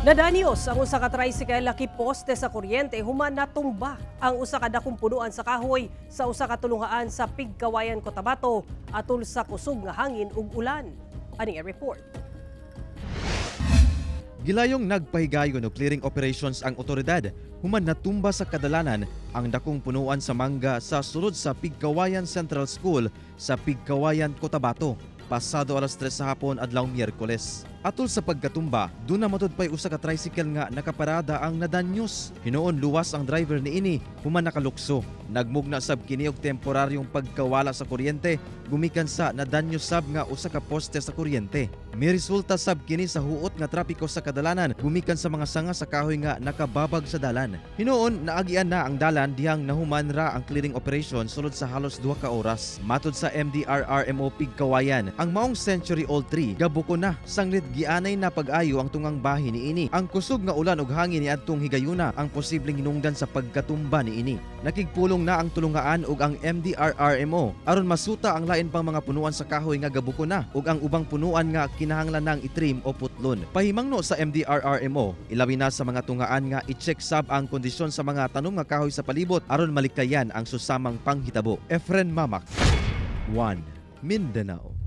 Nadanyos ang usa ka tricycle laki poste sa kuryente human natumba ang usa ka dakong punuan sa kahoy sa usa ka tulungaan sa Pigkawayan, Cotabato atol sa kusog nga hangin ug ulan. Aning report. Gilayong nagpahigayon og clearing operations ang otoridad human natumba sa kadalanan ang dakong punuan sa mangga sa sulod sa Pigkawayan Central School sa Pigkawayan, Cotabato, pasado alas 3 sa hapon adlaw Miyerkules. Atol sa pagkatumba, duna na matud pay usa ka tricycle nga nakaparada ang nadanyos. Hinuon luwas ang driver niini human nakalukso. Nagmugna sab kini og temporaryong pagkawala sa kuryente gumikan sa nadanyos sab nga usa ka poste sa kuryente. Miresulta sab kini sa huot nga trapiko sa kadalanan gumikan sa mga sanga sa kahoy nga nakababag sa dalan. Hinuon naagian na ang dalan dihang nahuman ra ang clearing operation sulod sa halos 2 ka oras. Matud sa MDRRMO Pigkawayan, ang maong century old tree gabuko na sanglit gianay na pag-ayo ang tungang bahin niini. Ang kusog nga ulan ug hangin niadtong higayuna ang posibleng hinungdan sa pagkatumba niini. Nakigpulong na ang tulungaan ug ang MDRRMO aron masuta ang lain pang mga punuan sa kahoy nga gabuko na ug ang ubang punuan nga kinahanglan nang itrim o putlon. Pahimangno sa MDRRMO, ilabi na sa mga tungaan nga i-check sab ang kondisyon sa mga tanom nga kahoy sa palibot aron malikayan ang susamang panghitabo. Efren Mamak, 1 Mindanao.